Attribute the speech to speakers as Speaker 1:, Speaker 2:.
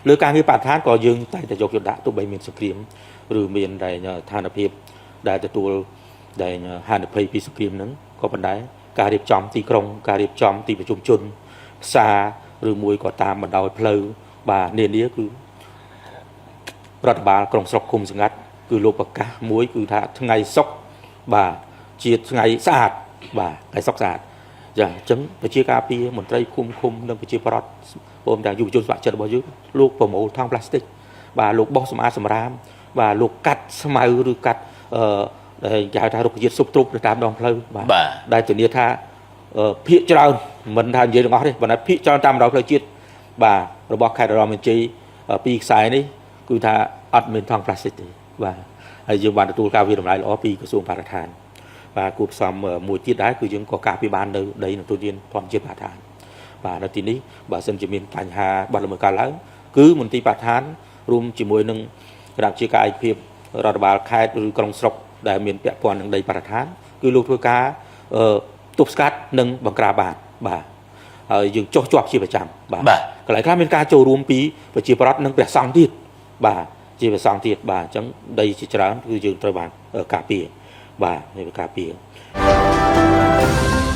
Speaker 1: លើការងារបរិស្ថានក៏យើងតែងតែយកចិត្តដាក់ទោះបីមានសង្គ្រាមឬមានតែស្ថានភាពដែលទទួលដែលហានិភ័យពីសង្គ្រាមហ្នឹងក៏ប៉ុន្តែការរៀបចំទីក្រុងការរៀបចំទីប្រជុំជនផ្សារឬមួយក៏តាមបណ្ដោយផ្លូវបាទនានាគឺរដ្ឋបាលក្រុងស្រុកឃុំសង្កាត់គឺលោកប្រកាសមួយគឺថាថ្ងៃសុក្របាទជាថ្ងៃស្អាតបាទថ្ងៃសុក្រស្អាតចាអញ្ចឹងប្រជាការពារមន្ត្រីឃុំឃុំនិងប្រជាប្រដ្ឋព្រមទាំងយុវជនស្ម័គ្រចិត្តរបស់យើងលោកប្រមូលថង់ប្លាស្ទិកបាទលោកបោះសម្អាតសម្រាមបាទលោកកាត់ស្មៅឬកាត់អឺដែលគេហៅថារុក្ខជាតិស៊ុបទ្រុបទៅតាមដងផ្លូវបាទ
Speaker 2: បាទ
Speaker 1: ដែលធានាថាភាកច្រើនមិនថានិយាយទាំងអស់ទេប៉ុន្តែភាកច្រើនតាមដងផ្លូវជាតិបាទរបស់ខេត្តឧត្តរមានជ័យពីរខ្សែនេះគឺថាអត់មានថង់ប្លាស្ទិកទេបាទហើយយើងបានទទួលការវាយតម្លៃល្អពីក្រសួងបរិស្ថានបាទគួរផ្សំមួយទៀតដែរគឺយើងក៏ការពារបាននៅដីនិងទុនធានធម្មជាតិបរិស្ថានបាទនៅទីនេះបើសិនជាមានបញ្ហាបទល្មើសកើតឡើងគឺមន្ទីរបរិស្ថានរួមជាមួយនឹងគណៈវិជ្ជាការឯកភាពរដ្ឋបាលខេត្តឬក្រុងស្រុកដែលមានពាក់ព័ន្ធនឹងដីបរិស្ថានគឺលោកធ្វើការអឺទប់ស្កាត់និងបង្ក្រាបបានបាទហើយយើងចុះជាប់ជាប្រចាំបាទ
Speaker 2: បាទ
Speaker 1: កន្លែងខ្លះមានការចូលរួមពីប្រជាប្រដ្ឋនិងព្រះសង្ឃទៀតបាទជាព្រះសង្ឃទៀតបាទអញ្ចឹងដីជាច្រើនគឺយើងត្រូវបានការពារបាទនេះការពារ។